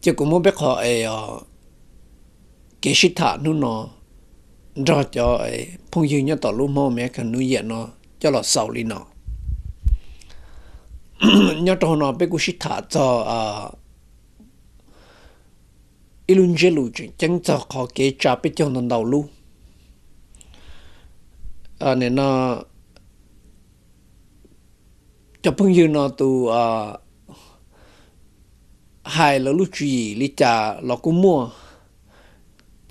Ces kuv muab peb qhov kev sib tham hnub no nrog cov phooj ywg nyob tom lub Hmoob American New Year no coj los xaus li no. Nyob rau hauv no peb kuj sib tham txog ib lub ntsiab lus tseem ceeb txog qhov kev tsa peb caug ntau ntau lub. Nim no cov phooj ywg no tus hais lawv lub tswv yim li cas los kuj muaj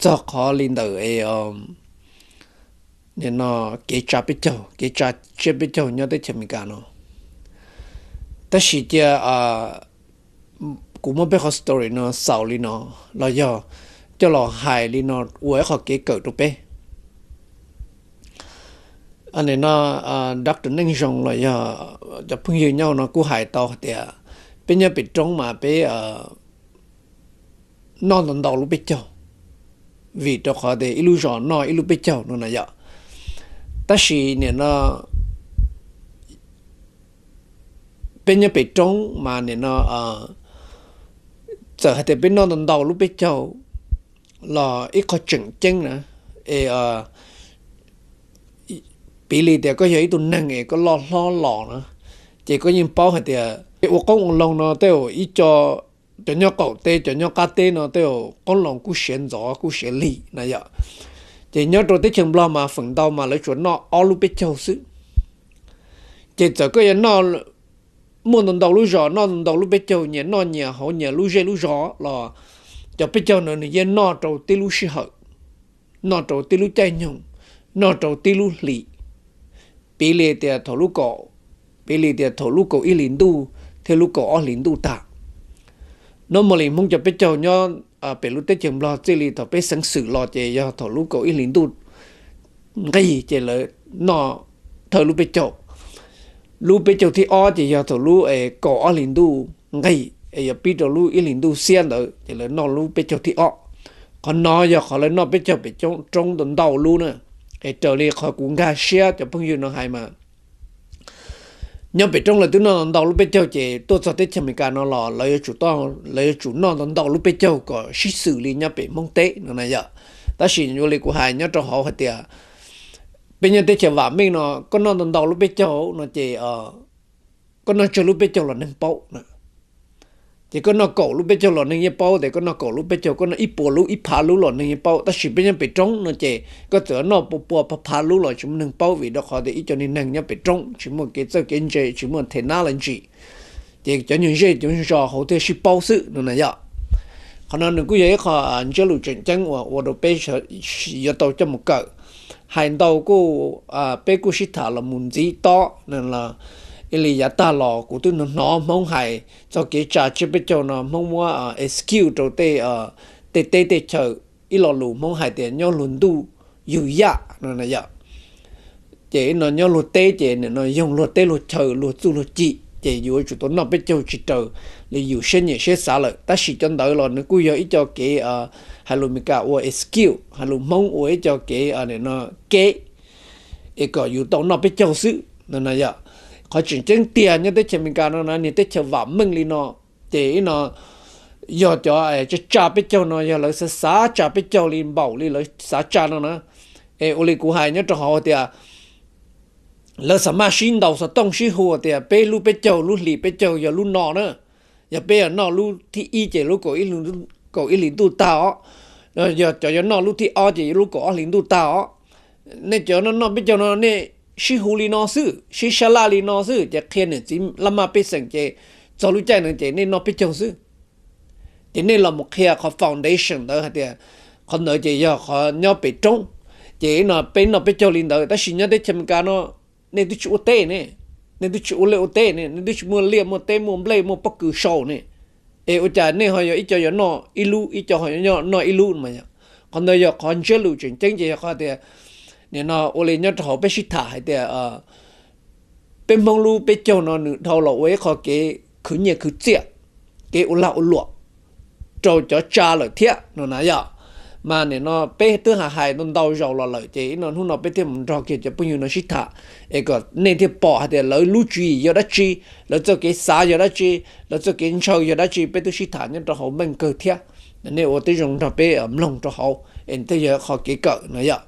txog qhov li ntawm nim no kev tsa peb caug, kev tsa tsiab peb caug nyob teb chaws Amelikas no. Tab sis cia kuv muab peb qhov story no xaus li no, los yog coj los hais li no ua ib qhov kev kawm rau peb. Nim no Doctor Neej Zoo los yog cov phooj ywg nyob no kuj hais tau hais tias peb nyob pem roob mas peb noj ntau ntau lub peb caug, vim rau qhov tias ib lub zos noj ib lub peb caug no na yom. Tab sis nim no peb nyob pem roob mas nim no txawm hais tias peb noj ntau ntau lub peb caug los ib qho tseem ceeb na, es piv li tias koj yog ib tug neeg es koj loj hlob los na, ces koj yeej paub hais tias ua qoob ua loo no tej zaum ib co cov nyob qaum teb cov nyob qab teb no tej zaum qoob loo kuj siav ntxov kuj siav lig na yom. Ces nyob rau teb chaws Nplog mas feem ntau mas lawv tsuas noj ob lub peb caug xwb. Ces txawm koj yuav noj, muaj ntau ntau lub zos noj ntau ntau lub peb caug, nyias noj nyias hauv nyias lub zej lub zos los cov peb caug no nws yeej noj rau tib lub sij hawm, noj rau tib lub caij nyoog, noj rau tib lub hlis. Piv li tias thaum lub kaum, piv li tias thaum lub kaum ib hlis ntuj thiab lub kaum ob hlis ntuj tag. Normally Hmoob cov peb caug nyob pem lub teb chaws Nplog txij li thaum peb xeev xwm los ces yog thaum lub kaum ib hlis ntuj nqig ces lawv noj thawj lub peb caug. Lub peb caug thib ob ces yog thaum lub kaum ob hlis ntuj nqig es yuav pib rau lub ib hlis ntuj xiab ntawd ces lawv noj lub peb caug thib ob. Qhov no yog qhov lawv noj peb caug pem roob ntau ntau lub na. Es raws li qhov kuv nkag siab cov phooj ywg no hais mas nyob pem roob lawv twb noj ntau lub peb caug ces tuaj txog teb chaws Amelikas no los lawv yuav tsum, lawv yuav tsum noj ntau ntau lub peb caug kom sib xws li nyob pem Hmoob teb no na yom. Tab sis ua li kuv hais nyob rau hauv hais tias peb nyob teb chaws vam meej no koj noj ntau ntau lub peb caug no ces koj noj tsawg lub peb caug los neeg paub na. Ces koj noj kaum lub peb caug los neeg yeej paub, ces koj noj kaum lub peb caug, koj noj ib puas lub ib phav lub los neeg yeej paub. Tab sis peb nyob pem roob no ces koj txawm noj pua pua phav phav lub los tsis muaj neeg paub vim rau qhov tias ib co niag neeg nyob pem roob tsis muaj kev txawj kev ntse, tsis muaj technology, ces cov nyuag zej cov zos hauv thiaj sib paub xwb no na yom. Qhov no nws kuj yog ib qho ntsiab lus tseem ceeb uas ua rau peb yuav tau coj mus kawm. Hais ntau kuj, peb kuj sib tham los mus ntxiv tob, ib li yav tag los kuv twb hnov Hmoob hais txog kev tsa tsiab peb caug no Hmoob muab excuse rau tej, tej teb tej chaw, ib lo lus Hmoob hais tias nyob luag ntuj yug yaj no na yom. Ces no nyob luag teb ces nim no yoog luag teb luag chaw luag txuj luag ci ces yuav tsum tau noj peb caug tsis raws li yus siab nyiam siab xav lawm. Tab sis cov ntawd los nws kuj yog ib co kev hais lus Amelikas ua excuse, hais lus Hmoob ua ib co kev no kev es kom yus tau noj peb caug xwb no na yom. Qhov tseem ceeb tiag nyob teb chaws Amelikas no na, niag teb chaws vam meej li no, ces ib no yog cov tsa tsa peb caug no yog lawv xav xav tsa peb caug li npaum li lawv xav tsa no na, es ua li kuv hais nyob rau hauv tias lawv xav maj sib ntaus xov tooj sib hu tias peb lub peb caug lub hlis peb caug yog lub no na. Yog peb yog noj lub thib ib ces lub kaum ib hlis ntuj tag os. Yog cov yuav noj lub thib ob ces lub kaum ob hlis ntuj tag os. Nej cov noj peb caug no nej sib hu li no xwb, sib sab laj li no xwb ces qhia niam txiv laj maj pej xeem ces txog lub caij ntawd ces nej noj peb caug xwb. Ces nej los mus qhia qhov foundation ntawd hais tias qhov ntawd ces yog qhov nyob pem roob, ces no peb noj peb caug li ntawd. Tab sis nyob teb chaws Amelikas no nej twb tsis ua teb ne, nej twb tsis ua liaj ua teb ne, nej twb tsis muaj liaj muaj teb muaj nplej muaj pob kws sau ne, es ua cas nej ho yog ib co yuav noj ib lub, ib co ho yuav noj ib lub no? Qhov ntawd yog qhov ntsiab lus tseem ceeb ces yog qhov tias nim no ua li nyob rau hauv peb sib tham hais tias peb Hmoob lub peb caug no nws dhau los ua ib qho kev khwv nyiaj khwv txiaj, kev ua lag ua luam rau cov tsa lawm thiab no na yom. Mas nim no peb twb hais hais ntau ntau zaus los lawm ces ib no hnub no peb thiaj mus nrog kiag cov phooj ywg no sib tham, es kom nej thiaj pom hais tias lawv lub tswv yim yog dab tsi, lawv txoj kev xav yog dab tsi, lawv txoj kev ntshaw yog dab tsi, peb twb sib tham nyob rau hauv meej kawg thiab. Nej ua tib zoo nrog peb mloog rau hauv es thiaj yog qhov kev kawm no yom.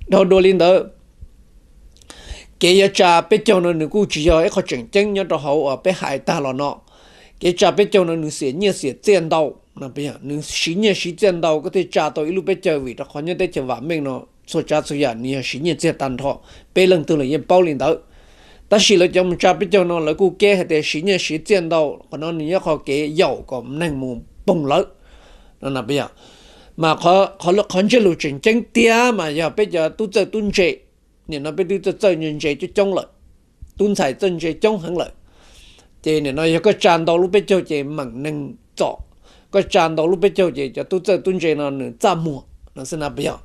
Dhau dua li ntawd, kev yuav tsa peb caug no nws kuj tsis yog ib qho tseem ceeb nyob rau hauv uas peb hais tag los no. Kev tsa peb caug no nws xiam nyiaj xiam txiaj ntau, nws siv nyiaj siv txiaj ntau koj thiaj tsa tau ib lub peb caug, vim rau qhov nyob teb chaws vam meej no txhua tsav txhua yam nws yog siv nyiaj txiag tag nrho. Peb leej twg los yeej paub li ntawd. Tab sis lawv cov mus tsa peb caug no lawv kuj keb hais tias siv nyiaj siv txiaj ntau, qhov no nws yog qhov kev yaum kom neeg mus poog lawv. Mas qhov ntsiab lus tseem ceeb tiag mas yog peb cov tub txawj tub ntse. Nim no peb twb txawj txawj ntse ntse coob coob lawm, tub ntxhais txawj ntse coob heev lawm. Ces nim no yog koj tsa ntau lub peb caug ces meem neeg txom, koj tsa ntau lub peb caug ces cov tub txawj tub ntse no nws txaj muag no xwb na puas yog?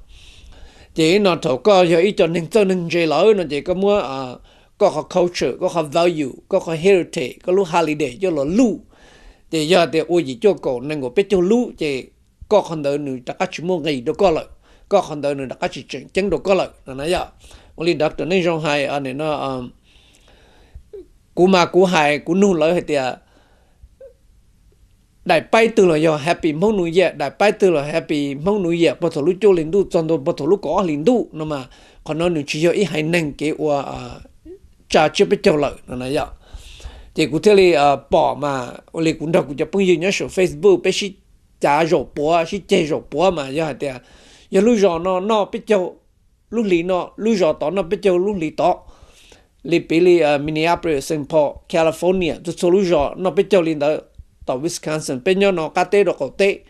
Ces ib no thaum koj yog ib co neeg txawj neeg ntse lawm no ces koj muab koj qhov culture, koj qhov value, koj qhov heritage, koj lub holiday coj los luj, ces yog tias ua yim cuaj kaum nees nkaum peb caug lub ces koj qhov ntawd nws rov qab tsis muaj nqis rau koj lawm, koj qhov ntawd nws rov qab tsis tseem ceeb rau koj lawm no na yom. Ua li Doctor Neej Zoo hais, kuv mas kuv hais kuv nug lawv hais tias daim paib twg los yog Happy Hmoob New Year, daim paib twg los Happy Hmoob New Year puag thaum lub cuaj hlis ntuj txog ntua puag thaum lub kaum ob hlis ntuj no mas qhov no nws tsis yog ib haiv neeg kev ua tsa tsiab peb caug lawm no na yom. Ces kuv thiaj li pom mas ua li kuv nrog kuv cov phooj ywg nyob saum Facebook peb sib cav zaum puav sib ceg zaum puav mas yog hais tias yog lub zos no noj peb caug lub hlis no, lub zos tod noj peb caug lub hlis tod. Li piv li Minneapolis, Saint Paul, California, txhua txhua lub zos noj peb caug li ntawd, tom Wisconsin, peb nyob no qab teb rau qaum teb,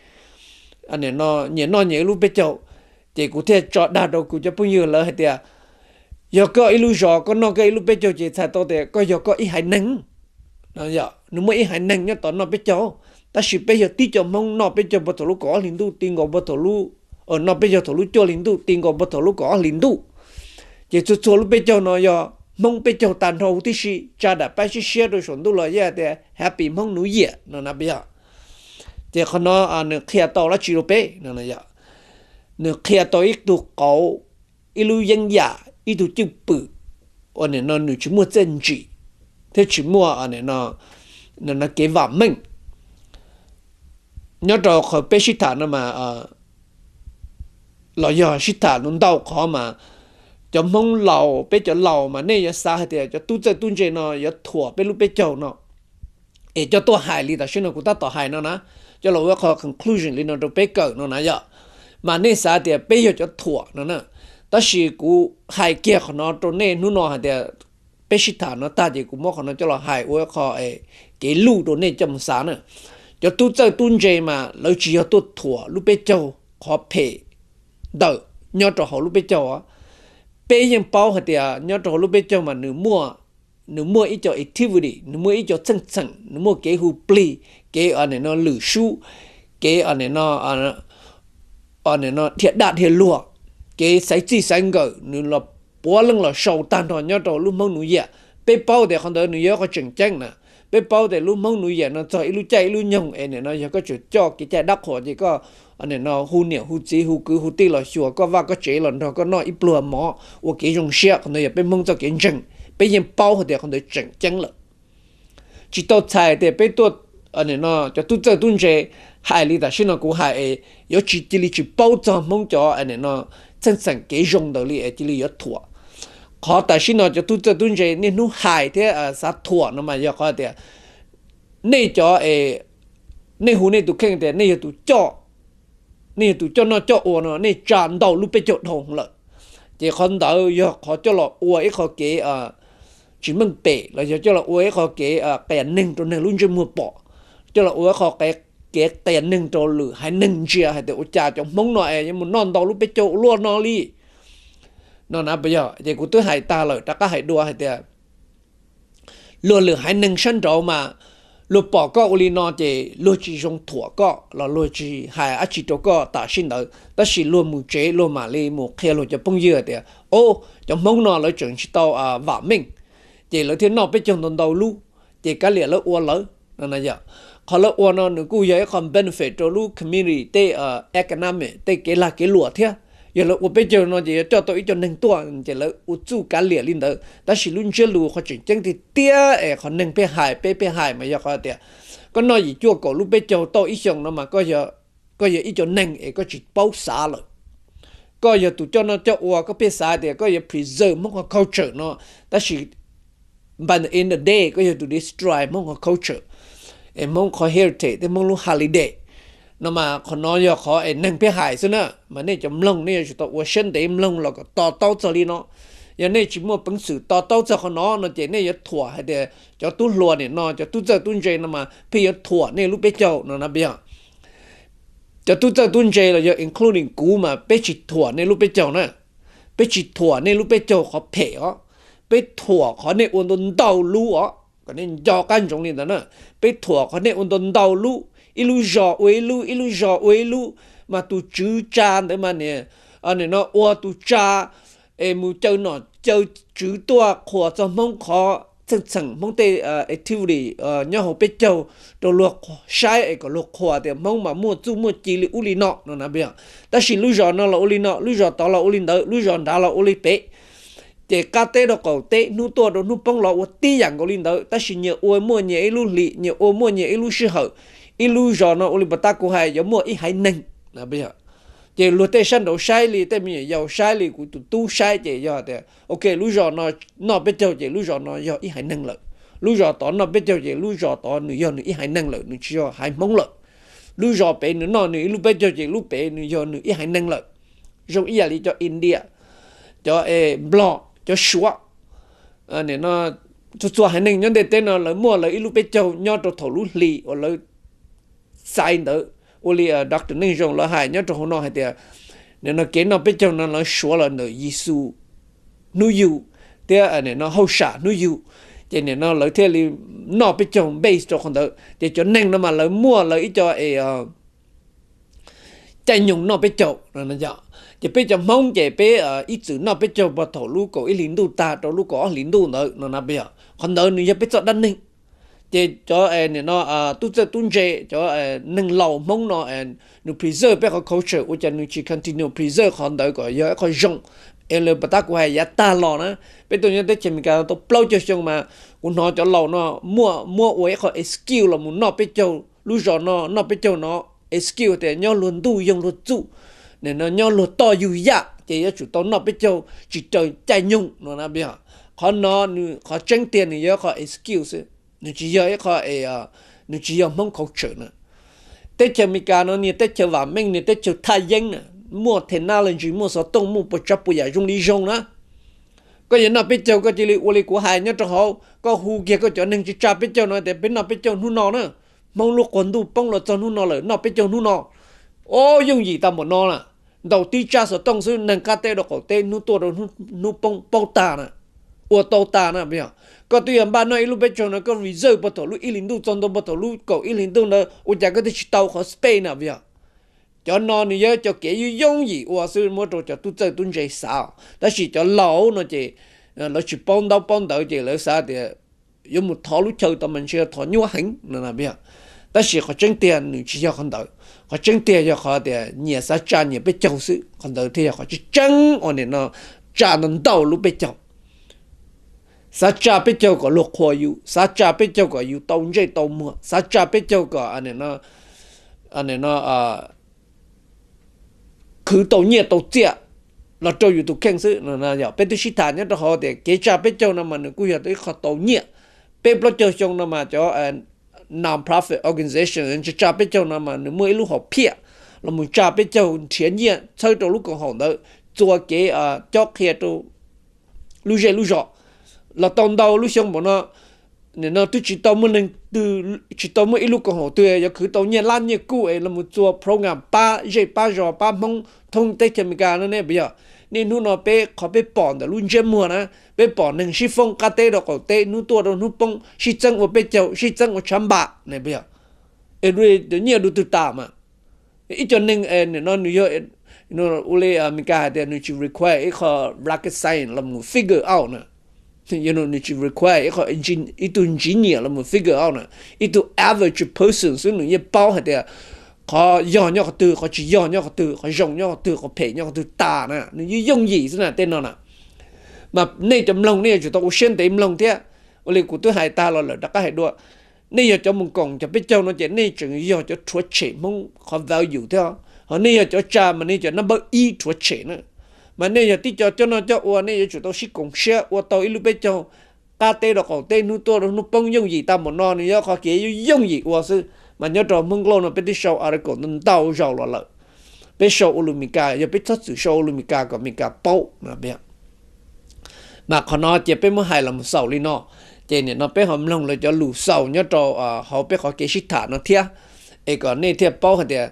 nyias noj nyias ib lub peb caug. Ces kuv thiaj tso dag rau kuv cov phooj ywg lawv hais tias yog koj ib lub zos koj noj koj ib lub peb caug ces txhais tau tias koj yog koj ib haiv neeg. Nws muaj ib haiv neeg nyob tod noj peb caug, tab sis peb yog tib co Hmoob noj peb caug puag thaum lub kaum ob hlis ntuj ti nkaus puag thaum lub, noj peb caug thaum lub cuaj hlis ntuj ti nkaus puag thaum lub kaum ob hlis ntuj. Ces txhua txhua lub peb caug no yog Hmoob peb caug tag nrho huv tib si, tsa daim paib siab siab rau saum ntuj los yeej hais tias Happy Hmoob New Year no na puas yog? Ces qhov no nws qhia tau dab tsi rau peb no? Nws qhia tau ib tug qauv, ib lub yeeb yam, ib tug cwj pwm uas nim no nws tsis muaj txiaj ntsim thiab tsis muaj kev vam meej. Nyob rau qhov peb sib tham no mas los yog sib tham ntau qhov mas cov Hmoob laus, peb cov laus mas nej yuav xav hais tias cov tub txawj tub ntse no yuav thuam peb lub peb caug no. Es coj tuaj hais li tam sim no kuv tab tom hais no na, coj los ua qhov conclusion li no rau peb kawm no na yom. Mas nej xav tias peb yog cov thuam no na, tab sis kuv hais kiag qhov no rau nej hnub no hais tias peb sib tham no tag ces kuv muab qhov no coj los hais ua qhov kev luj rau nej coj mus xav na. Cov tub txawj tub ntse mas lawv tsis yog tuaj thuam lub peb caug qhov phem ntawm nyob rau hauv lub peb caug. Peb yeej paub hais tias nyob rau hauv lub peb caug mas nws muaj, nws muaj ib co activity, nws muaj ib co txheej txheem, nws muaj kev hu plig, kev nim no lwm sub, kev nim no nim no dhia daj dhia luag, kev xaiv txij xaiv nkawm, nws los puav leej los sau tag nrho nyob rau lub Hmoob New Year. Peb paub tias qhov ntawd nws yog qhov tseem ceeb na. Peb paub tias lub Hmoob New Year no txog ib lub caij ib lub nyoog es nim no yog koj tseem coj kev cai dab qhuas ces koj nim no hu niam hu txiv hu kwv hu tij los xyuas koj vaj koj tsev los nrog koj noj ib pluag mov ua kev zoo siab. Qhov ntawd yog peb Hmoob txoj kev ntseeg, peb yeej paub hais tias qhov ntawd tseem ceeb lawm. Tsis tau txhais tias peb tuaj, cov tub txawj tub ntse hais li tam sim no kuv hais es yuav tsis cia li tsis paub txog Hmoob cov nim no txheej txheem kev zoo ntawd li es cia li yuav thuam. Qhov tam sim no cov tub txawj tub ntse niaj hnub hais thiab xav thuam no mas yog qhov tias nej cov, nej hu nej tus kheej tias nej yog tus coj, nej yog tus coj noj coj ua no nej tsa ntau lub peb caug dhau lawm. Ces qhov ntawd yog qhov coj los ua ib qho kev tsis meej pem los yog coj los ua ib qho kev qias neeg rau neeg lub ntsej muag pom, coj los ua ib qho kev qias neeg rau lwm haiv neeg ntsia hais tias ua cas cov Hmoob no es yuav mus noj ntau lub peb caug ua luaj no li no na puas yog? Ces kuv twb hais tag lawm rov qab hais dua hais tias luag lwm haiv neeg sab nraud mas luag pom koj ua li no ces luag tsis zoo thuam koj los luag tsis hais dab tsi rau koj tam sim ntawd, tab sis luag mus tsev luag mam li mus qhia luag cov phooj ywg tias, o, cov Hmoob no lawv tseem tsis tau vam meej, ces lawv thiaj noj peb caug ntau ntau lub, ces kav liam lawv ua lawv no na yom. Qhov lawv ua no nws kuj yog ib qho benefit rau lub community tej economic, tej kev lag kev luam thiab. Yog lawv ua peb caug no ces yuav coj tau ib co neeg tuaj ces lawv ua txuj kav liam li ntawd. Tab sis lub ntsiab lus qhov tseem ceeb tiag tiag es qhov neeg pheej hais, peb pheej hais mas yog qhov tias koj noj yim cuaj kaum lub peb caug tau ib xyoos no mas koj yog ib co neeg es koj tsis paub xav lawm. Koj yog tus coj noj coj ua, koj pheej xav tias koj yuav preserve Hmoob qhov culture no, tab sis by the end of the day koj yog tus destroy Hmoob qhov culture, es Hmoob qhov heritage thiab Hmoob lub holiday no mas qhov no yog qhov es neeg pheej hais xwb na. Mas nej cov mloog nej yuav tsum tau ua siab ntev mloog los kom to taub txog li no. Yog nej tsis muaj peev xwm to taub txog qhov no no ces nej yuav thuam hais tias cov tub hluas nim no, cov tub txawj tub ntse no mas pheej yuav thuam nej lub peb caug no na. Peb yog cov tub txawj tub ntse los yog including kuv mas peb tsis thuam nej lub peb caug na. Peb tsis thuam nej lub peb caug qhov phem os, peb thuam qhov nej ua ntau ntau lub os, kom nej nco qab ntsoov li ntawd na. Peb thuam qhov nej ua ntau ntau lub, ib lub zos ua ib lub, ib lub zos ua ib lub, mas tus tswv tsa ntawd mas nim no ua tus tsa es mus caw nom caw tswv tuaj qhuas txog Hmoob qhov txheej txheem, Hmoob tej activity nyob hauv peb caug rau luag saib es kom luag qhuas tias Hmoob mas muaj txuj muaj ci li ub li no no na. Tab sis lub zos no los ua li no, lub zos tod los ua li ntawd, lub zos nrad los ua li pem. Ces qab teb rau qaum teb, hnub tuaj rau hnub poob los ua tib yam nkaus li ntawd, tab sis nyias ua muaj nyias ib lub hlis, nyias ua muaj nyias ib lub sij hawm. Ib lub zos no ua li puas tab kuv hais yuav muaj ib haiv neeg. Ces luag tej sab nraud saib li, tej me nyuam yaus saib li, kuv tus tub saib ces yog tias ok, lub zos no noj peb caug ces lub zos no yog ib haiv neeg lawm. Lub zos tod noj peb caug ces lub zos tod nws yog nws ib haiv neeg lawm, nws tsis yog haiv Hmoob lawm. Lub zos pem nws noj nws ib lub peb caug ces lub pem nws yog nws ib haiv neeg lawm. Zoo ib yam li cov India, cov Nplog, cov Suav, txhua txhua haiv neeg nyob ntiaj teb no lawv muaj lawv ib lub peb caug nyob rau thaum lub hli uas lawv xaiv ntawd. Ua li Doctor Neej Zoo lawv hais nyob rau hauv no hais tias nim no kev noj peb caug no lawv suav los ntawm Yexus hnub yug thiab nim no hauj sam hnub yug, ces nim no lawv thiaj li noj peb caug base rau qhov ntawd. Ces cov neeg no mas lawv muaj lawv ib co es caij nyoog noj peb caug. Ces peb cov Hmoob ces peb ib txwm noj peb caug puag thaum lub kaum ib hlis ntuj tag rau lub kaum ob hlis ntuj ntawd no na. Peb yog qhov ntawd nws yog peb txoj dab neeg. Ces cov nim no tub txawj tub ntse, cov neeg laus Hmoob no nws preserve peb qhov culture, ua cas nws tsis continue preserve qhov ntawd kom yog ib qho zoo? Es lawv puas tab kuv hais yav tag los na, peb tuaj nyob teb chaws Amelikas tau plaub caug xyoo mas kuv hnov cov laus no muaj muab ua ib qho excuse los mus noj peb caug lub zos no, noj peb caug no, excuse tias nyob luag ntuj yoog luag txuj, nim no nyob luag toj yug yaj ces yuav tsum tau noj peb caug tsis raws caij nyoog no na. Qhov no nws qhov tseeb tiag nws yog ib qho excuse xwb, nws tsis yog ib qho, nws tsis yog Hmoob culture na. Teb chaws Amelikas no niag teb chaws vam meej, niag teb chaws thaj yeeb na, muaj technology, muaj xov tooj, muaj puas tsav puas yam zoo li zoo na. Koj yuav noj peb caug koj cia li ua li kuv hais nyob rau hauv, koj hu kiag koj cov neeg tsis tsa peb caug no tias peb noj peb caug hnub no na. Hmoob lub quas ntuj poob los txog hnub no lawm noj peb caug hnub no. O, yooj yim tas npaum no na. Ntaus tib tsab xov tooj xwb neeg qab teb rau qaum teb hnub tuaj rau hnub poob paub tag na. Ua tau tas na. Yog koj twb yog npaj noj ib lub peb caug no koj reserve puag thaum lub ib hlis ntuj txog ntua puag thaum lub kaum ib hlis ntuj ntawd ua cas koj twb tsis tau qhov space na? Yog cov no nws yog cov kev yooj yooj yim ua xwb muab rau cov tub txawj tub ntse xav, tab sis cov laus no ces lawv tsis paub ntaub paub ntawv ces lawv xav tias yuav mus thov lub chaw tod mas ntshe thov nyuaj heev no. Tab sis qhov tseeb tiag nws tsis yog qhov ntawd, qhov tseeb tiag yog qhov tias nyias xav tsa nyias peb caug xwb, qhov ntawd thiaj yog qhov tseeb tseeb uas nim no tsa ntau ntau lub peb caug. Xav tsa peb caug kom luag qhuas yus, xav tsa peb caug kom yus tau ntsej tau muag, xav tsa peb caug kom khwv tau nyiaj tau txiaj los rau yus tus kheej xwb. Yog peb twb sib tham nyob rau hauv tias kev tsa peb caug no mas nws kuj yog ib qho tau nyiaj. Peb plaub caug xyoo no mas cov non-profit organization tsa peb caug no mas nws muaj ib lub hom phiaj los mus tsa peb caug nrhiav nyiaj txhawb rau lub koom haum ntawd, txua kev cob qhia rau lub zej lub zos. Los tau ntau lub xyoo npaum no, nim no twb tsis tau muaj neeg twg, tsis tau muaj ib lub koom haum twg yuav khwv tau nyiaj lab nyiaj kuj es los mus txua program pab zej pab zos pab Hmoob thoob teb chaws Amelikas no ne. Puas yog? Niaj hnub no peb qhov peb pom ntawm lub ntsiab muag na, peb pom neeg sib foob qab teb rau qaum teb, hnub tuaj rau hnub poob, sib txeeb ua peb caug, sib txeeb ua tshav npam ne. Puas yog? Es nyiaj dua twg tas mas? Ib co neeg nim no nws yog ua li Amelikas hais tias nws tsis require ib qho rocket science los mus figure out na. Nws tsis require ib tug engineer los figure out na, ib tug average person xwb nws yeej paub hais tias qhov yog nyob qhov twg, qhov tsis yog nyob qhov twg, qhov zoo nyob qhov twg, qhov phem nyob qhov twg tas na, nws yeej yooj yim xwb na tej no na. Mas nej cov mloog nej yuav tsum tau ua siab ntev mloog thiab. Ua li kuv twb hais tag los lawm rov qab hais dua, nej yog cov mus koom cov peb caug no ces nej tseem yog cov rhuav tshem Hmoob qhov value thiab, ho nej yog cov tsa mas nej cov nab npawb ib rhuav tshem na. Mas nej yog tib co coj noj coj ua, nej yuav tsum tau sib koom siab ua tau ib lub peb caug, qab teb rau qaum teb, hnub tuaj rau hnub poob yooj yim tag npaum no, nws yog qhov kev yooj yim ua xwb. Mas nyob rau Hmoob Nklauj no peb twb sau article ntau zaus los lawm, peb sau ua lus Meskas, yog peb txhob txwm sau ua lus Meskas kom Meskas paub. Mas qhov no ces peb muab hais los mus xaus li no, ces nim no peb ho mloog lawv cov lus xaus nyob rau hauv peb qhov kev sib tham no thiab, es kom nej thiaj paub hais tias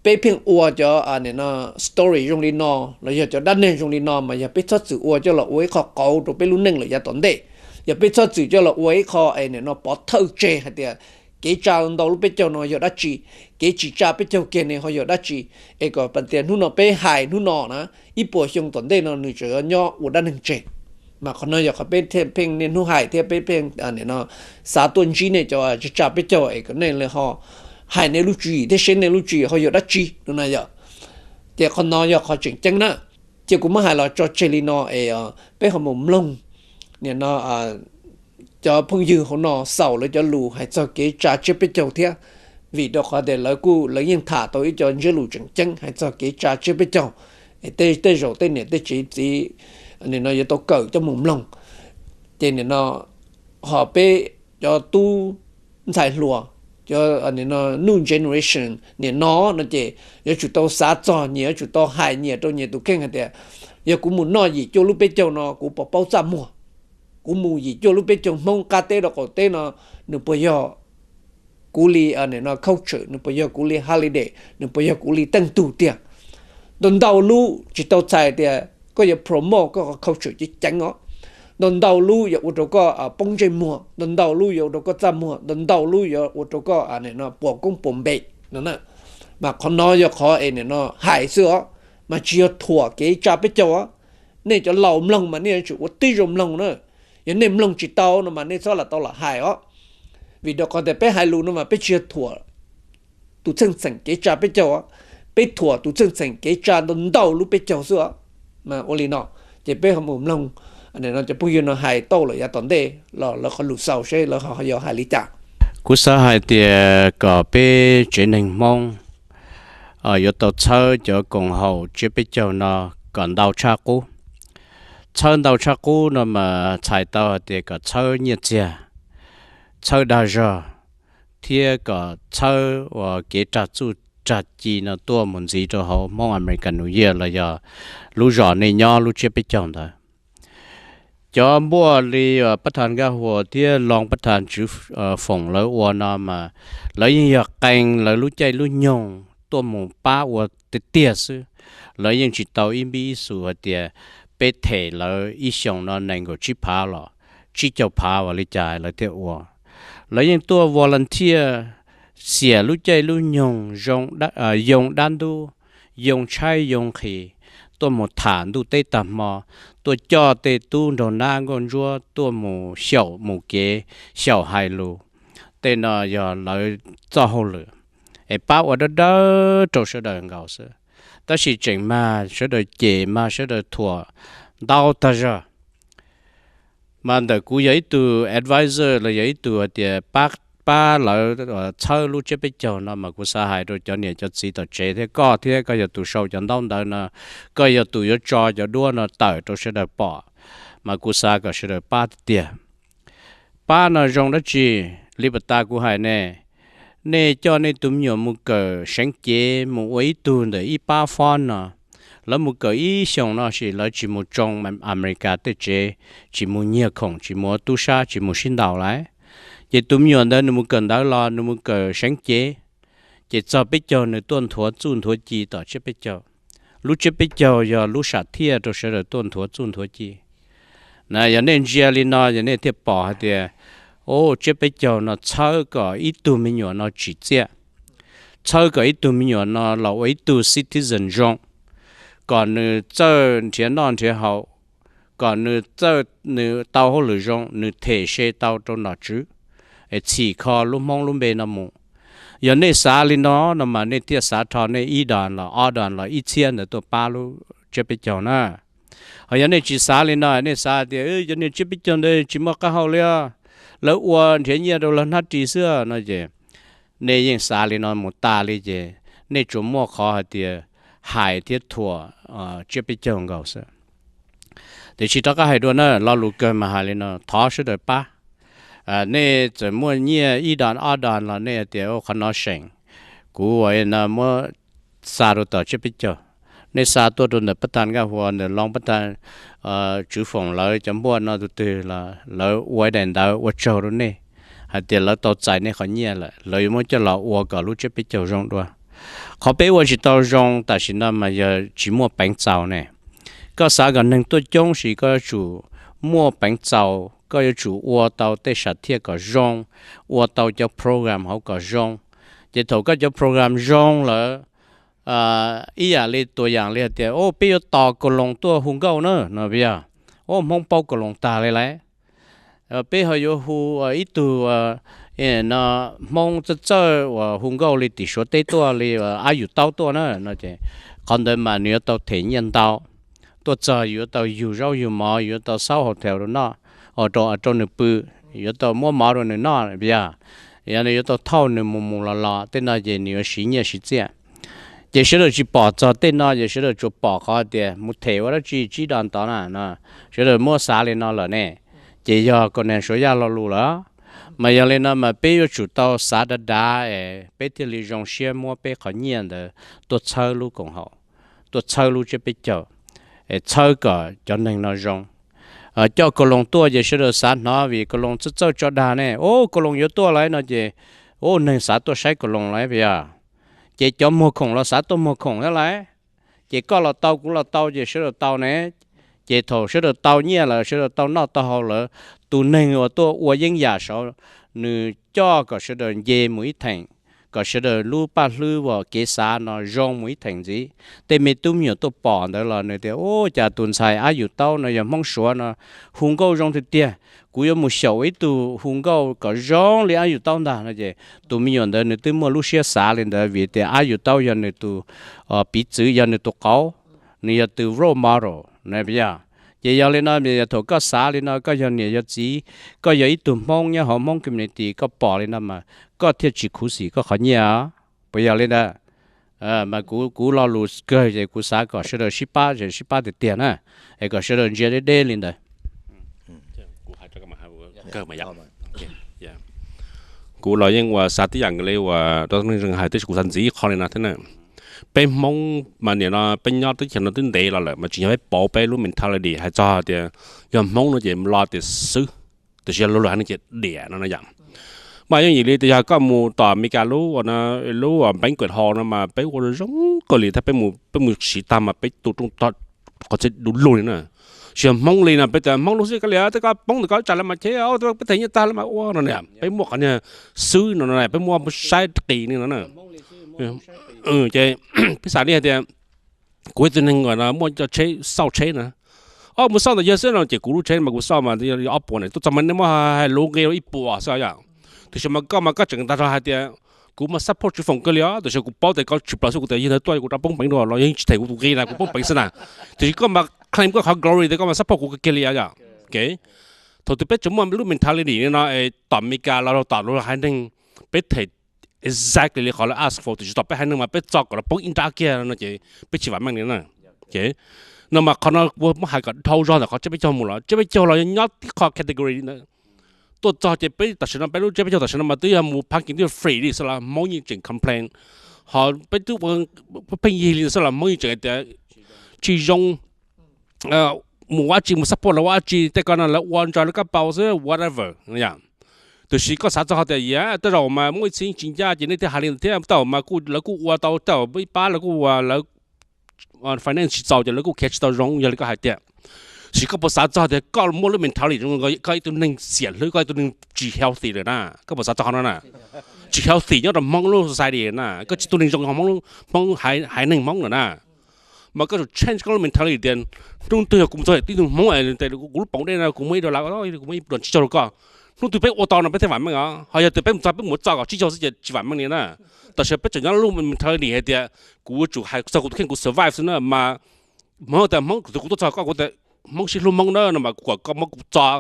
peb pheej ua cov story zoo li no los yog cov dab neeg zoo li no mas yog peb txhob txwm ua coj los ua ib qho qauv rau peb lub neej lawm yav tom ntej. Yog peb txhob txwm coj los ua ib qho es nim no pov thawj tseg hais tias kev tsa ntau lub peb caug no yog dab tsi, kev tsis tsa peb caug kiag ne ho yog dab tsi, es kom tias hnub no peb hais hnub no na, ib puas xyoo tom ntej no nws tseem yuav nyob ua dab neeg tseg. Mas qhov no yog qhov peb pheej niaj hnub hais thiab peb pheej xav tuaj ntsib nej cov tsa peb caug es kom nej ho hais nej lub tswv yim thiab seb nej lub tswv yim ho yog dab tsi no na yom. Ces qhov no yog qhov tseem ceeb na. Ces kuv muab hais los tso tseg li no es peb ho mus mloog nim no cov phooj ywg hauv no xaus lawv cov lus hais txog kev tsa tsiab peb caug thiab, vim rau qhov tias lawv kuj lawv yeej tham tau ib co ntsiab lus tseem ceeb hais txog kev tsa tsiab peb caug. Tej zaum tej niam tej tsev txiv nim no yuav tau kawm coj mus mloog. Ces nim no ho peb cov tub ntxhais hluas, cov new generation nim no no ces yuav tsum tau xav txog nyias, yuav tsum tau hais nyias rau nyias tus kheej hais tias yog kuv mus noj yim cuaj lub peb caug no kuv puas paub txaj muag? Kuv mus yim cuaj lub peb caug Hmoob qab teb rau qaum teb no, nws puas yog kuv li nim no culture, nws puas yog kuv li holiday, nws puas yog kuv li teej tug tiag? Ntau ntau lub tsis tau txhais tias koj yuav promote koj qhov culture ceev ceev os. Ntau ntau lub yuav ua rau koj poob ntsej muag, ntau ntau lub yuav ua rau koj txaj muag, ntau ntau lub yuav ua rau koj nim no puas koob puas npe no na. Mas qhov no yog qhov es nim no hais xwb os, mas tsis yog thuam kev tsa peb caug os. Nej cov laus mloog mas nej yuav tsum ua tib zoo mloog na. Yog nej mloog tsis tau no mas nej txhob lam tau lam hais os. Vim rau qhov tias peb hais lus no mas peb tsis yog thuam tus txheej txheem kev tsa peb caug os, peb thuam tus txheej txheem kev tsa ntau ntau lub peb caug xwb os. Mas ua li no, ces peb ho mus mloog cov phooj ywg no hais tau lawm yav tom ntej los lawv qhov lus xaus seb lawv ho yuav hais li cas. Kuv xav hais tias kom peb tsev neeg Hmoob yuav tau txhawb cov koom haum tsiab peb caug no kom ntau tshaj qub. Txhawb ntau tshaj qub no mas txhais tau hais tias kom txhawb nyiaj txiag, txhawb dag zog, thiab kom txhawb uas kev rag txuj rag ci no tuaj mus ntxiv rau hauv Hmoob American New Year los yog lub zos nej nyob lub tsiab peb caug ntawd. Cov npuaj li pab thas Nkaj Huas thiab loos pab thas Tswv Foom lawv ua no mas lawv yeej yog qee lawv lub caij lub nyoog tuaj mus pab ua tiag tiag xwb. Lawv yeej tsis tau ib npib ib xus hais tias peb them lawv ib xyoos no nees nkaum tsib phav los tsib caug phav uas li cas lawv thiaj ua. Lawv yeej tuaj volunteer, xiam lub caij lub nyoog, yoo dab ntub, yoo tshaib yoo nqhis, tuaj mus tham ntuj teb tag hmo, tuaj coj tej tub nraug nab nkauj ntsuab tuaj mus xyaum mus kev, xyaum hais lus. Tej no yog lawv txoj hauj lwm, es pab ua dawb dawb rau sawv daws nkaus xwb. Tab sis tseem mag sawv daws cem, mag sawv daws thuam ntau tag zog. Mas ntawm kuv yog ib tug advisor los yog ib tug hais tias pab, pab lawv txhawb lub tsiab peb caug no mas kuv xav hais rau cov niam cov txiv tom tsev thiab koj, thiab koj yog tus sau cov ntaub ntawv no, koj yog tus yuav tso cov duab no tawm rau sawv daws pom, mas kuv xav kom sawv daws pab tiag tiag. Pab no zoo dab tsi? Li pas tas kuv hais ne, nej coj nej tus me nyuam mus kawm seev cev, mus ua ib tug ntawm ib pab fob no. Lawv mus kawm ib xyoos no sis lawv tsis mus tsoo Amelikas tej tsev, tsis mus nyiag khoom, tsis mus ua tub sab, tsis mus sib ntaus lawm. Ces tus me nyuam ntawd nws mus kawm ntawv los nws mus kawm seev cev, ces txog peb caug nws tuaj nthuav txuj nthuav ci tom tsiab peb caug. Lub tsiab peb caug yog lub sam thiaj rau sawv daws tuaj nthuav txuj nthuav ci. Na yog nej ntsia li no yog nej thiaj pom hais tias, o, tsiab peb caug no txhawb kom ib tug me nyuam no tsim txiaj, txhawb kom ib tug me nyuam no los ua ib tug citizen zoo, kom nws txawj nrhiav noj nrhiav haus, kom nws txawj, nws tau hauj lwm zoo, nws them se tau rau nom tswv, es txhim kho lub Hmoob lub npe no mus. Yog nej xav li no no mas nej thiaj xav rho nej ib dom los ob dom los ib txhiab ntawd tuaj pab lub tsiab peb caug na. Ho yog nej tsis xav li no, nej xav tias cov niag tsiab peb caug ntawd tsis muaj qab hau li os, lawv ua nrhiav nyiaj rau lawv hnab ris xwb no ces nej yeej xav li no mus tas li ces nej tsuas muaj qhov hais tias hais thiab thuam tsiab peb caug nkaus xwb. Tiam sis rov qab hais dua na, lo lus kawg mas hais li no, thov sawv daws pab. Nej txawm muaj nyiaj ib dom ob dom los nej hais tias qhov no seem, kuv ua no muab xa rau tom tsiab peb caug, nej xa tuaj rau ntawm pab tag Nkaj Huas, ntawm loo pab tag Tswv Foom lawv cov npuaj no tus twg los lawv ua ib daim ntawv ua tsaug rau nej hais tias lawv tau txais nej qhov nyiaj lawm, lawv yuav muab coj los ua kom lub tsiab peb caug zoo dua. Qhov peb ua tsis tau zoo tam sim no mas yog tsis muaj peev txaus ne. Koj xav kom neeg tuaj coob sis koj yuav tsum muaj peev txaus, koj yuav tsum ua tau tej sam thiaj kom zoo, ua tau cov program hauv kom zoo. Ces thaum koj cov program zoo lawm, ib yam li tua yam li hais tias, o, peb yuav tos Koos Loos tuaj hu nkauj na no, yog, o, Hmoob paub Koos Loos tag li lauj. Peb ho yuav hu ib tug no Hmoob txawj txawj uas hu nkauj li tim Suav teb tuaj li Ab Yus Taub tuaj na no ces qhov ntawd mas nws yuav tau them nyiaj ntau. Tuaj txog yuav tau yug zaub yug mov, yuav tau xauj hotel rau noj, rau nws pw, yuav tau muab mov rau nws noj, yog, yog nws yuav tau thauj nws mus mus los los, tej no ces nws yuav siv nyiaj siv txiaj. Ces sawv daws tsis pom txog tej no, ces sawv daws tsuas pom qhov tias mus them ua dab tsi tsib dos ntawd na no, sawv daws muab xav li no lawm ne, ces yog Koos Neeg Suav Yaj lo lus lawm. Mas yog li no mas peb yuav tsum tau xav dav dav es peb thiaj li zoo siab muab peb qhov nyiaj ntawd tuaj txhawb lub koom haum, tuaj txhawb lub tsiab peb caug, es txhawb kom cov neeg no zoo. Coj Koos Loos tuaj ces sawv daws xav hnov vim Koos Loos txawj txawj tso dag ne, o, Koos Loos yuav tuaj lawm no ces, o, neeg xav tuaj saib Koos Loos lawm puas yog? Ces cov muag khoom los xav tuaj muag khoom thiab lawm. Ces koj los tau kuv los tau ces sawv daws tau ne. Ces thaum sawv daws tau nyiaj lawm, sawv daws tau noj tau haus lawm, tus neeg uas tuaj ua yeeb yam saud, nws coj kom sawv daws nce mus ib theem, kom sawv daws lub paj hlwb uas kev xav no zoo mus ib theem ntxiv. Tej me tub me nyuam tuaj pom ntawd los nws tias, u, cas tus ntxhais Ab Yus Taub no yog Hmoob Suav no, hu nkauj zoo tiag tiag, kuv yuav mus xyaum ib tug hu nkauj kom zoo li Ab Yus Taub ntag no ces tus me nyuam ntawd nws twb muaj lub siab xav li ntawd vim tias Ab Yus Taub yog nws tus piv txwv, yog nws tus qauv, nws yog tus role model na, yog. Ces yog li no, yog thaum koj xav li no, koj yog niam yog txiv, koj yog ib tug Hmoob nyob hauv Hmoob community, koj pom li no mas koj thiaj tsis khuv xim koj qhov nyiaj os. Puas yog li ntawd? Mas kuv, kuv lo lus kawg ces kuv xav kom sawv daws sib pab, sib pab tiag tiag na, es kom sawv daws ntsia deb deb li ntawd. Kuv los yeej uas xav tib yam li uas rau neeg hais, tab sis kuv xav ntxiv ib qho li no thiab na. Peb Hmoob mas nim no peb nyob teb chaws no twb ntev los lawm mas tsis yog peb pauv peb lub mentality hais txog tias yog Hmoob no ces los tias xwb, tiam sis yog luag lwm haiv neeg ces diam no no yom. Mas yeej yim li tias yog koj mus tom Amelikas lub, lub banquet hall no mas peb ua zoo kawg li thiab, peb mus siv tag mas peb tu rooj tog qhov txhia du lug li na. Tsis yog Hmoob li no, peb tias Hmoob lub xwb kav liam, tej koj poob ntawm koj tsam lawv mas chev, peb them nyiaj tag lawv mas ua no, peb muaj qhov niag xwb no, peb muaj saib qis li no na. Ces peb xav li hais tias kuv ib tug neeg uas muaj cov tsheb, xauj tsheb na, o, mus xauj ntawm yawg xwb no ces kuv lub tsheb mas kuv xauj mas ob puas na, tuaj txog mas nej muab hais lus nqi ib puas xwb yom. Tiam sis mas koj mas koj tseem tag nrho hais tias kuv mas support Tswv Foom kawg li os, tiam sis kuv paub tias koj tshwm plaws xwb, kuv tias yawg ntawd tuaj kuv rov poob peev dua los yeej tsis them kuv tus nqi na, kuv poob peev xwb na. Tiam sis koj mas claim koj qhov glory tias koj mas support kuv kawg kiag li yom. Thaum twg peb tseem muaj lub mentality li no es tom Amelikas los tom luag haiv neeg, peb them exactly li qhov lawv ask for, tiam sis tom peb haiv neeg mas peb txo kom lawv poob ib nrab kiag no ces peb tsis vam meej li na. No mas qhov no kuv muab hais kom dhau zog ntawm qhov tsiab peb caug mus los, tsiab peb caug los yog nyob tib qho category li ntawd. Tuaj txog ces peb tam sim no peb lub tsiab peb caug tam sim no mas twb yog mus parking twb free li xwb los Hmoob yeej tseem complain, ho peb twb pheej yig li xwb los Hmoob yeej tseem hais tias tsis zoo, mus ua dab tsi, mus support lawv ua dab tsi, tej ko no lawv ua ntshaw lawv kab paus xwb, whatever. Tiam sis koj xav txog qhov tias yam tej zaum mas muaj ib txhia tsis ncaj ces nej thiaj hais li ntawd thiab, tej zaum mas lawv kuj ua tau, tej zaum ib pab lawv kuj ua, lawv finance tsis txaus ces lawv kuj khiav tsis tau zoo yog li koj hais tias. Tiam sis koj puas xav txog tias koj muaj lub mentality zoo, koj ib tug neeg xiam hlwb, koj ib tug neeg tsis healthy lawm na, koj puas xav txog qhov no na? Tsis healthy nyob rau Hmoob lub society na, koj tsis tug neeg zoo Hmoob, Hmoob haiv neeg Hmoob lawm na. Mas koj tsum change koj lub mentality tias hnub twg yog kuv mus txog tib tug Hmoob es kuv lub poom dej no kuv muaj ib dollar, kuv muaj ib dollar tsib caug rau koj. Hnub twg peb ua tau no peb thiaj vam meej os. Ho yog tias peb mus txog peb mus txog kom tsib caug xwb ces tsis vam meej li na. Tam sim peb tseem nyob lub mentality hais tias kuv yuav tsum hais txog kuv tus kheej kuv survive xwb na mas. Hmoob tias Hmoob kuv tuaj txog koj kuv tias Hmoob sib hlub Hmoob na no mas kuv kom koj muab kuv txo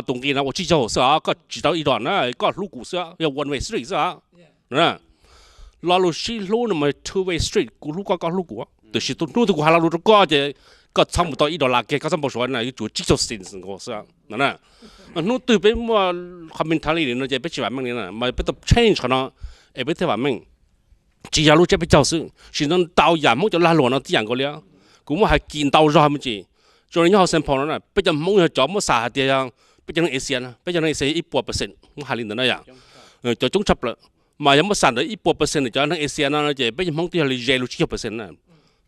tus nqi no ua tsib caug xwb os, koj tsis tau ib dollar na, koj hlub kuv xwb, yog one way street xwb os. Lo lus sib hlub no mas two way street, kuv hlub koj koj hlub kuv. Tiam sis tus hnub twg kuv hais lo lus rau koj ces koj txhob mus tau ib dollar kiag, koj txhob npau suav na, yuav tsum tsib caug cents nkaus xwb na. Hnub twg peb muaj qhov mentality no ces peb tsis vam meej li na, mas peb tau change qhov no es peb thiaj vam meej. Tsis yog lub tsiab peb caug xwb, sim no ntau yam Hmoob cov lag luam no tib yam nkaus li. Kuv muaj hais kis ntau zog me ntsis. Tsuas nyob hauv Saint Paul no peb cov Hmoob yog cov muab xam hais tias yog peb cov neeg Asia no, peb cov neeg Asia ib puas percent muab hais li ntawd na yom, cov coob tshaj plaws. Mas yog muab xam ntawd ib puas percent cov neeg Asia no ces peb cov Hmoob twb yog li ze lub tsib caug percent na.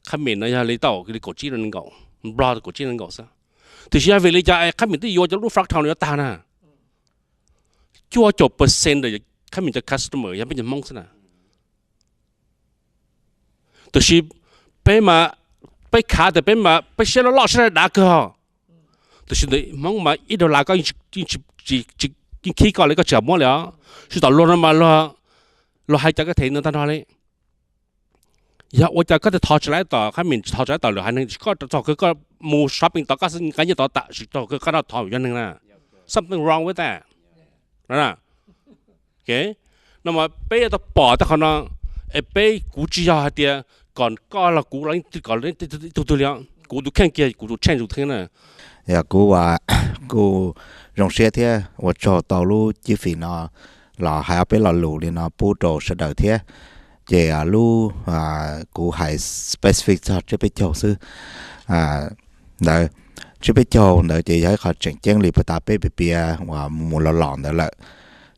Khab mis no yog li tau li kaum tsib nees nkaum, Nplog kaum tsib nees nkaum xwb. Tiam sis yog vim li cas es Khab mis twb yuav cov lub fractal no yuav tag na? Cuaj caum percent khab mis cov customer yog peb cov Hmoob xwb na. Tiam sis peb mas, peb khav tias peb mas peb siab loj loj siab dav kawg. Tiam sis ntawm Hmoob mas ib dollar koj yeej khib koj li koj tsis kam muab li os. Tsis tom luag no mas luag hais cas koj them no tag nrho li. Yog ua cas koj thiaj thov tsis tau tom Khab mis, tsis thov tsis tau tom lwm haiv neeg, tsis koj txog kawg koj mus shopping tom koj xwb nqa nyiaj tod tam sim txog kawg koj nrog thov yog neeg na. Something wrong with that. No mas peb yuav tau pom tej qhov no, es peb, kuv tsis yog hais tias kom koj los kuv los kom ib tug twg li, kuv tus kheej kiag kuv tus change tus kheej na. Yog kuv, kuj zoo siab thiab ua tsaug tau lub cib fim no los hais ob peb lo lus li no pub rau sawv daws thiab. Ces lub, kuv hais specific txog tsiab peb caug xwb ntawd. Tsiab peb caug ntawd ces yog ib qho tseem ceeb li puag ta peb piav piav uas mus los los ntawd lawm.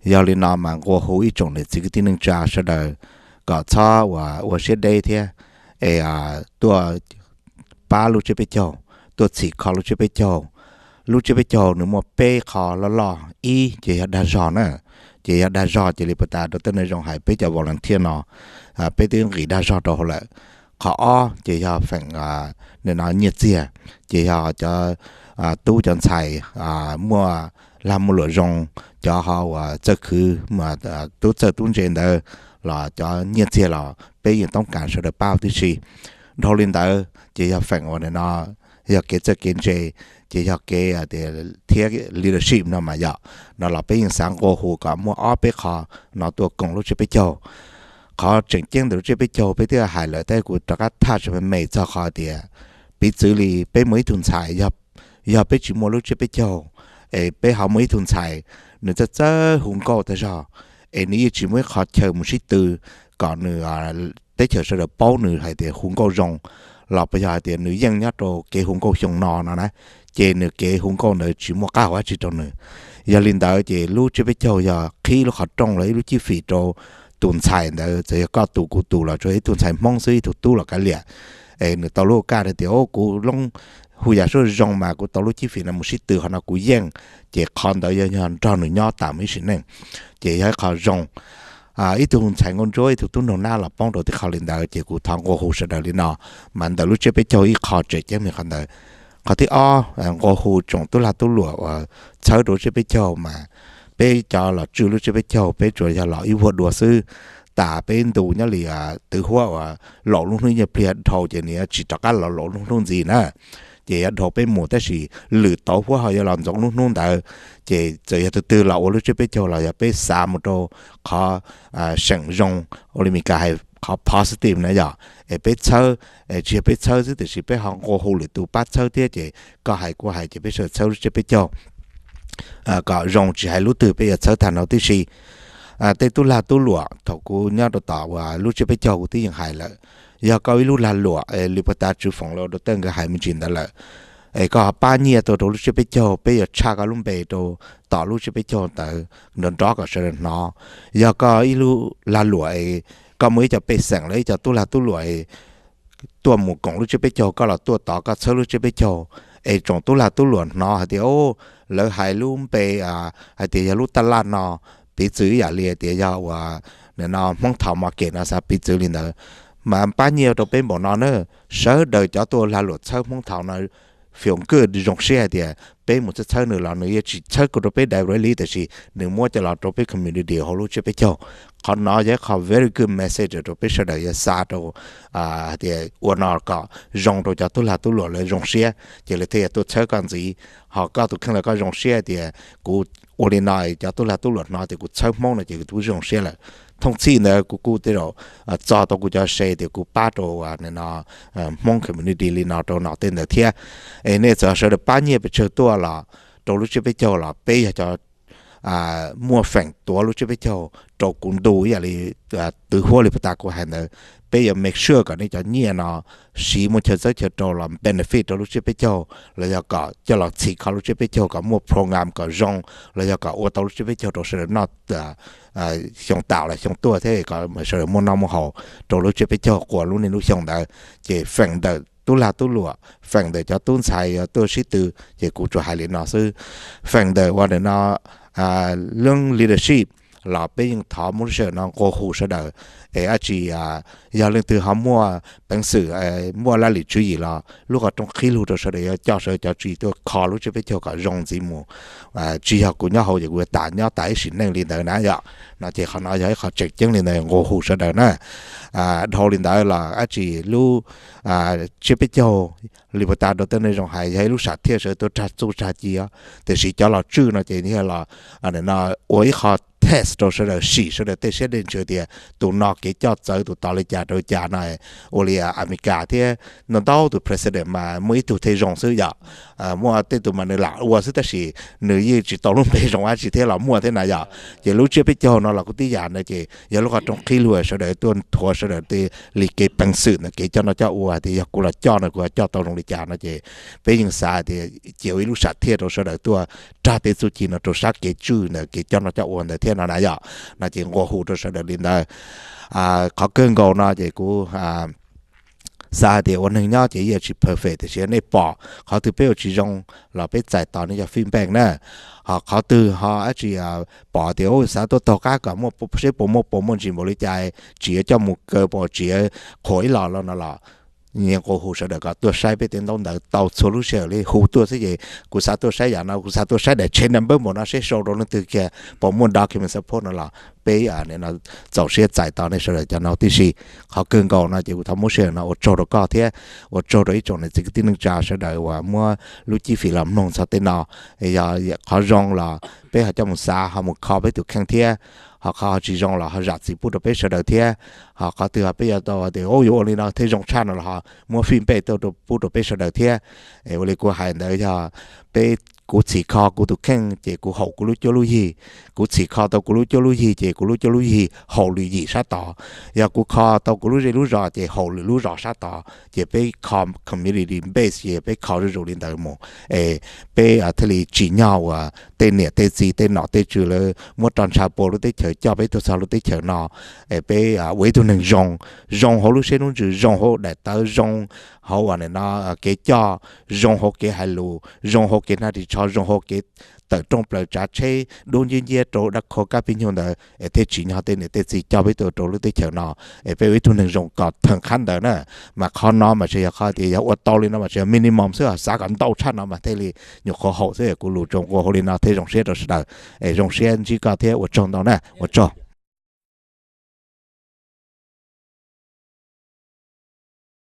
Yog li no mas nqua hu ib tsoom niam txiv kwv tij neej tsa sawv daws kom txhob uas ua siab deb thiab, es tuaj pab lub tsiab peb caug, tuaj txhim kho lub tsiab peb caug. Lub tsiab peb caug nws muaj peb qho loj loj, ib ces yog dag zog na, ces yog dag zog ces li puag ta rau tej neeg zoo hais peb cov volunteer no, peb twb nqis dag zog rau hauv lawm. Qhov ob ces yog feem, nim no nyiaj txiag, ces yog cov tub cov ntxhais muaj lag muaj luam zoo, cov ho uas txawj khwv, tub txawj tub ntse ntawd los cov nyiaj txiag los peb yeej toob kas sawv daws pab huv tib si. Dhau li ntawd ces yog feem uas nim no yog kev txawj kev ntse, ces yog kev thiab leadership no mas yom, no los peb yeej xav nqua hu kom muaj ob peb qho no tuaj koom lub tsiab peb caug. Qhov tseem ceeb ntawm lub tsiab peb caug peb twb hais lawm tab kuv rov qab thaj tsis me me txog qhov tias, piv txwv li peb muaj ib tug ntxhais, yog peb tsis muaj lub tsiab peb caug, es peb ho muaj ib tug ntxhais nws txawj txawj hu nkauj tag zog, es nws yeej tsis muaj ib qho chaw mus sib tw kom nws teb chaws sawv daws paub nws hais tias hu nkauj zoo, los puas yog hais tias nws yeej nyob rau kev hu nkauj xyoo no no na, ces nws kev hu nkauj ntawd tsis muaj qab hau dab tsi rau nws. Yog li ntawd ces lub tsiab peb caug yog qhib lub qhov rooj los ib lub cib fim rau tus ntxhais ntawd, txawm yog koj tus kuv tus los tsuas ib tug ntxhais Hmoob xwb, ib tug tub los kav liam, es nws tau lub kaj hais tias, kuv loob hu yam suab zoo mas kuv tau lub cib fim no mus sib tw qhov no kuv yeej, ces qhov ntawd yog nrog nws nyob tas mus ib sim neej, ces yog ib qho zoo. Ib tug ntxhais nkauj ntsuab, ib tug tub nraug nab los poob rau tib qho li ntawd, ces kuv thov nqua hu sawv daws li no, mas ntawm lub tsiab peb caug ib qho tseem ceeb li qhov ntawd. Qhov thib ob, nqua hu tsoom tub lag tub luam uas txhawb rau lub tsiab peb caug mas, peb cov los tswj lub tsiab peb caug peb tsuas yog los ib vuag dua xwb, tas peb ntu nyob li twv huab uas laum lub hnub nyiaj pliag dhau ces nws yuav tsis rov qab los laum lub hnub ntxiv na, ces yuav dhau peb mus, tab sis lwm tauv huab ho yuav los ntxoov lub hnub ntawd. Ces txawm yog tus twg los ua lub tsiab peb caug los yog peb xav mus rau qhov seem zoo, ua li Mes Kas hais qhov positive na yom, es peb txhawb, tsis yog peb txhawb xwb tiam sis peb ho nqua hu lwm tus pab txhawb thiab, ces koj hais kuv hais ces peb sawv txhawb lub tsiab peb caug kom zoo, tsis hais lub twg peb yuav txhawb tag nrho tib si. Tej tub lag tub luam, thaum kuv nyob rau tom uas lub tsiab peb caug kuv twb yeej hais lawm, yog koj ib lub lag luam, li puag ta Tswv Foom los rau tej nkawd hais me ntsis ntawd lawm, es koj ho pab nyiaj tuaj rau lub tsiab peb caug, peb yuav tshaj koj lub npe rau tom lub tsiab peb caug ntawd nrov nrov kom sawv daws hnov. Yog koj ib lub lag luam es koj muaj ib co pej xeem los ib co tub lag tub luam es tuaj mus koom lub tsiab peb caug, koj los tuaj tod koj txhawb lub tsiab peb caug, es tsoom tub lag tub luam hnov hais tias, lawv hais lub npe hais tias yog lub taj laj no, piv txwv ib yam li tias yog uas nim no Hmoob Thaum Market no xav piv txwv li ntawd, mas pab nyiaj rau peb npaum no na. Sawv daws cov tuaj lag luam txhawb Hmoob thaum no, feels good, zoo siab hais tias peb mus txhawb txhawb nws los nws yeej tsis txhawb kuj rau peb directly, tiam sis nws muab coj los rau peb community hauv lub tsiab peb caug. Qhov no yog ib qho very good message rau peb sawv daws yuav xa rau, hais tias ua no kom zoo rau cov tub lag tub luam lawv zoo siab ces lawv thiaj yuav tuaj txhawb koj ntxiv. Ho koj tus kheej los koj zoo siab tias kuv ua li no cov tub lag tub luam hnov tias kuv txhawb Hmoob no ces kuv twb zoo siab lawm. Thooj txhij ntawd kuv kuj tej zaum txog tau kuv cov se tias kuv pab rau Hmoob community li no rau nom tej ntawd thiab. Es nej txawm sawv daws pab nyiaj pes tsawg tuaj los rau lub tsiab peb caug los peb yog cov muaj feem tuav lub tsiab peb caug rau kuv ntu ib yam li twv huab li puag ta kuv hais ntawd. Peb yuav make sure kom nej cov nyiaj no siv muaj chaw txawb chaw rau los benefit rau lub tsiab peb caug los yog kom coj los txhim kho lub tsiab peb caug kom muaj program kom zoo los yog kom ua tau lub tsiab peb caug rau sawv daws noj xyoo tas los xyoo tuaj thiab kom sawv daws muaj noj muaj haus rau lub tsiab peb caug quas lub niaj lub xyoo ntawd. Ces feem ntawm tub lag tub luam, feem ntawm cov tub ntxhais yuav tuaj sib tw, ces kuv tsuas hais li no xwb. Feem ntawm ua ntawm no lub leadership los peb yeej thov muab lub sij hawm no nqua hu sawv daws es dab tsi yog leej twg ho muaj peev xwm, muaj laj lim tswv yim los lub qhov rooj qhib lug rau sawv daws yuav coj sawv daws cov tswv yim tuaj kho lub tsiab peb caug kom zoo ntxiv mus. Tsis yog kuv nyob hauv ces kuv yuav tas nyob tas ib sim neej li ntawd na yom. No ces qhov no yog ib qho tseem ceeb li ntawd nqua hu sawv daws na. Dhau li ntawd los dab tsi lub tsiab peb caug li puag ta rau tej neeg zoo hais yog ib lub sam thiaj sawv daws tuaj rag txuj rag ci os, tiam sis cov los tswj no ces yog los no ua ib qho test rau sawv daws sim sawv daws tej siab dej ntsws tias tus no kev coj txawv tus tod li cas rau li cas no. Ua li Amelikas thiab ntau ntau tus president mas muaj ib tug thiaj zoo xwb yom. Muaj tej tus mas nws lam ua xwb tab sis nws yeej tsis tau lub npe zoo dab tsi thiab los muaj thiab na yom. Ces lub tsiab peb caug no los kuj tib yam na ces yog lub qhov rooj qhib lug sawv daws tuaj nthuav sawv daws tej li kev peev xwm ntawm kev coj noj coj ua tias yog kuv los coj no kuv ho coj tau zoo li cas no ces peb yeej xav tias cia ua ib lub sam thiaj rau sawv daws tuaj rag tej txuj ci no rau sab kev tswj ntawm kev coj noj coj ua ntawd thiab no na yom. No ces nqua hu rau sawv daws li ntawd. Qhov kawg nkaus no ces kuv xav hais tias ua neeg nyob ces yeej tsis perfect tiam sis nej pom qhov twg peb ua tsis zoo los peb txais tos nej cov feedback na. Ho qhov twg ho dab tsi pom tias xav tuaj taug qab kom muaj seb puas muaj puas muaj ntsis npaum li cas, tsis yuav coj mus kaw puas tsis yuav qhuas ib los los no los nqua hu sawv daws kom tuaj saib peb tej ntaub ntawv tau txhua lub sij hawm li hu tuaj xwb ces kuv xav tuaj saib yam no, kuv xav tuaj saib daim tsheb naj npawb npaum no seb sau rau leej twg kiag, puas muaj document support no los peb txaus siab txais tos nej sawv daws cov no tib si. Qhov kawg nkaus no ces kuv thov muab sij hawm no ua tsaug rau koj thiab ua tsaug rau ib tsoom niam txiv kwv tij neej tsa sawv daws uas muab lub cib fim los mloog txog tej no. Yog qhov zoo los peb ho coj mus xav ho mus kho peb tus kheej thiab, ho qhov ho tsis zoo los ho zam txim pub rau peb sawv daws thiab. Ho qhov twg ho peb yuav tau tias yuav ua li no thiaj zoo tshaj no los ho muab feedback tuaj pub rau peb sawv daws thiab. Ua li kuv hais ntawd yog peb, kuv txhim kho kuv tus kheej ces kuv haum kuv lub cuab lub yig, kuv txhim kho tau kuv lub cuab lub yig ces kuv lub cuab lub yig haum lwm yim sab tod, yog kuv kho tau kuv lub zej lub zos ces haum lwm lub zos sab tod, ces peb kho community base ces peb kho zuj zus li ntawd mus es peb thiaj li tsim nyog uas tej niam tej txiv tej nom tej tswv lawv muab roj ntsha pua lub teb chaws coj peb tuaj txog lub teb chaws no. Es peb ua ib tug neeg zoo, zoo hauv lub siab lub ntsws, zoo hauv daim tawv, zoo hauv uas no kev coj, zoo hauv kev hais lus, zoo hauv kev hnab ris tsho, zoo hauv kev tawm rooj plaws tsav tsheb dub nciab nciab rau dab khau kab pib nyuj ntawd es thiaj tsim nyog tej niam tej txiv coj peb tuaj rau lub teb chaws no. Es peb ua ib tug neeg zoo kom theem qhab ntawd na. Mas qhov no mas tsis yog qhov tias yog ua tau li no mas tsis yog minimum xwb, xav kom ntau tshaj no mas thiaj li nyuam qhuav haum xwb. Kuv lus tsuas nqua hu li no thiab zoo siab rau sawv daws. Es zoo siab ntsib koj thiab ua tsaug ntau na, ua tsaug.